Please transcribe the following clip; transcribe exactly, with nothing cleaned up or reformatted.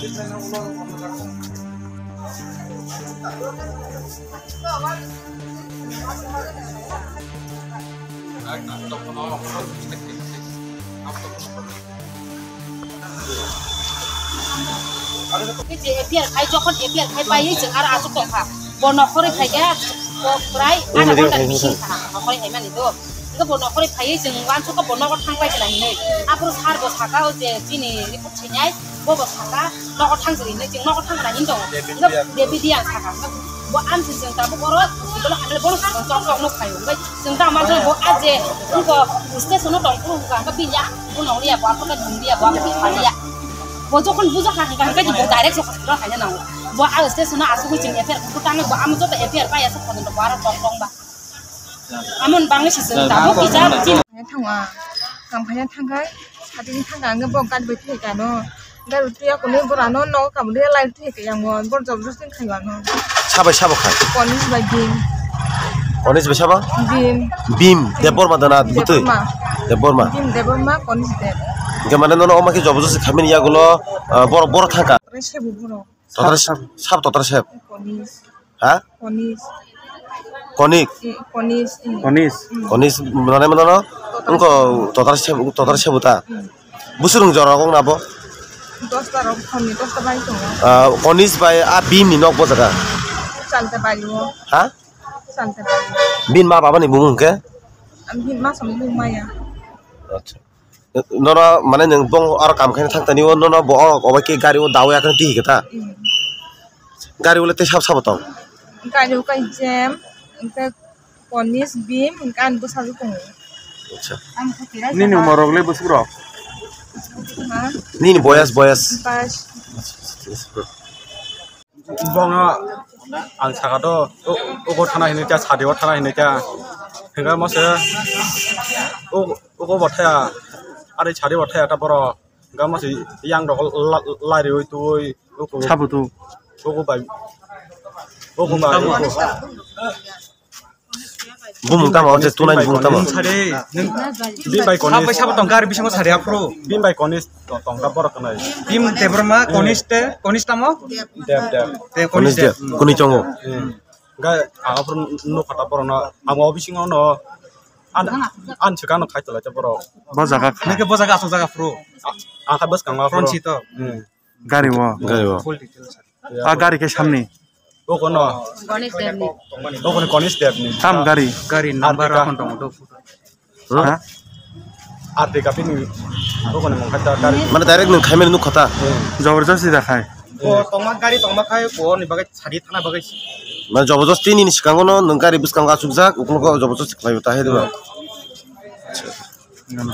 Tei je A P R khai, jokhon A P R khai paiwi chwng aro aswk tongkha. Bo nokhorwi phaikha, bo prai adha ghonta ni bising kha nokhorwi phaimani do. Hwnkhe bo nokhorwi phaiwi chwng uansukha bo nogo thang pai khwna hinwi. Aphuru sir bo saka o je chini report swinai, bo bo saka nogo thang jili hinwi, chwng nogo thang khwna hin tongo. Hwnkhe David Reang saka. Bo amsi chwng tabuk oro hospital o hamle bono swkang chok chok nuk phaio. Hwnkhe chwng tamo jora bo a je wngkha station o tong phuru hwnkha hwnkhe bini a phone nong liya, bo a phone nong liya, bo a phone pha liya. Bo jokhon bujakha hwnkha hwnkhe bo direct se hospital khaina nango. Bo a station o asugwi chwng F I R khe tangwi bo amo joto F I R paiya se hospital bo aro tong tong ba. Amon bangwi se chwng tabuk kisa chini. Thangwa, kam khaina thangkhai, satini thangkha hwnkhe bo gari bai thai kano. Gari twi akonwi borano nogo kabwi lai twi khe yango bor jobor sing khayo ano. Sabai sabo khai? Konis bai Bim. Konis bai sabo? Bim. Bim, Debbarma dana bwtwi? Debbarma. Debbarma. Bim Debbarma, Konis Deb. Hwnkhe mane nono omo khe jobor josi khaimani yagulo, ah, borok, borok thangkha? Re sebu borok. Totra sep, sab totra sep. Konis. Ha? Konis. Konik. Eh, Konis, eh. Konis. Mm. Konis, mane mane no? Totra sep. Engko totra sep, totra sep uta. Mm. Busur rung jora kong nabo? Dosta rok, khomni dosta bai tongo. Ah, Konis bai a Bim ni nok bo jaga? Chalta bai o. Ha? Chalta bai o. Bim ma baba ni bumung ke? Am Bim ma sam bumung maya. Acha. Nono mane nwng bong aro kam khaina thang tani o nono bo o obai khe gari o dawi akhai twi hikhe ta? Mm. Gari o le tei sab sabo tong? Gari o kai jem, hwnkhe Konis Bim, hwnkhe ani bwsajwk tongo. Acha. Nini umor rok le bwswk rok? Ha? Nini boyas, boyas? Bais. Bono ang saka to, o, ogo thana hinwi kha, sadi o thana hinwi kha. Hingke mo se, o, ogo bo thaya, ari sadi bo thaya ta borok. Hingke mo se yang rok la, la, lari oi tui, ogo. Sabo tu. Ogo bai, ogo bai, ogo. Bumung tamo, je tunai bumung tamo. Bim bai Konis. Sabo tong gari bisingo sari aphuru. Bim bai Konis to-, tongkha borok kanai. Bim Debbarma, Konis te, Konis tamo? Deb, Deb. Te Konis Deb. Kuni tongo? Hmm. Ga, aphuru nukha ta borokno. Amo bisingo no an, an swkang no khai tolai ta borok. Bo jaga kha. Nake bo jaga asok jaga phuru. A, angkha bwskango aphuru. Front seat o. Hmm. Gari o. Gari o. Full details. A gari khe samni. Okono. Ganesh Devni. Okono Ganesh Devni. Tam gari. Gari number Artika. Akon tongo do. Ha? Artika pini. Okono mangkha ta gari. Mane direct nwng khaimani nukha ta? Hmm. Jabardasti da khai. Bo tongma gari tongma khai bo ni bagwi sadi thana bagwi. Mane jabardasti nini swkango no nwng gari bwskango achukjak, ukologo jabardasti khlaiyo ta hai diba? Hmm.